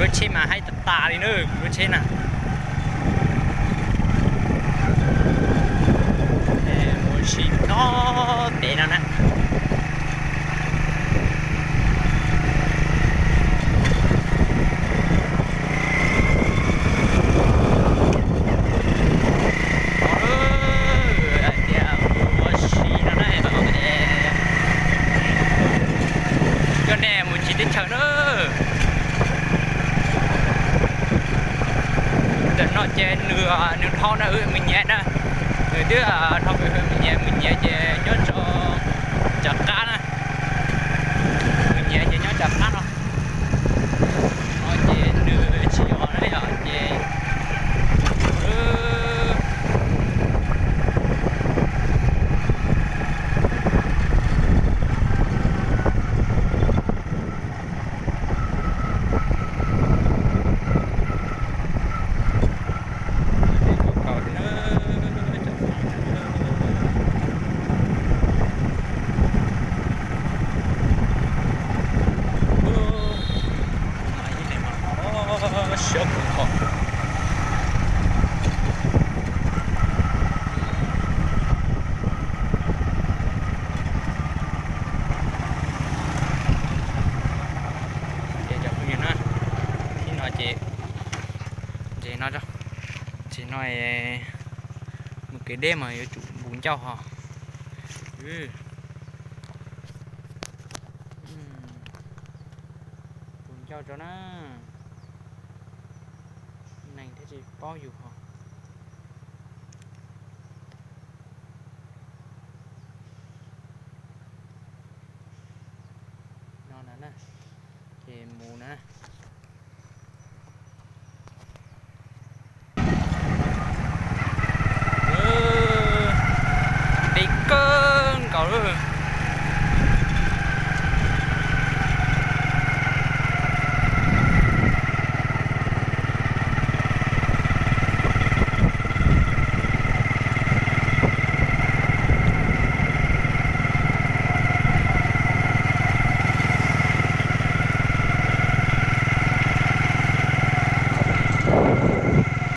Tsheb mas haib tas tas li na, lub tsheb na. Mus ua si nyob pem no na. Hais tias mus ua si no na, coj nej mus ncig teb chaws na. Ntawm no ces nws, nws dhau na, wb mus nyiav na. Nws twb dhau, wb mus nyiav, mus nyiav ces nyob rau cov qab na. Mus nyiav ces nyob cov qab no. No ces nws tsis yog na, yog ces Ces cov phooj ywg na, ib no ces, ces no, ces no mus kev deb mas yuav tsum npuv ncauj ho. Npuv ncauj tso na, neeg thiaj tsis paub yus ho. No na, ces mus na.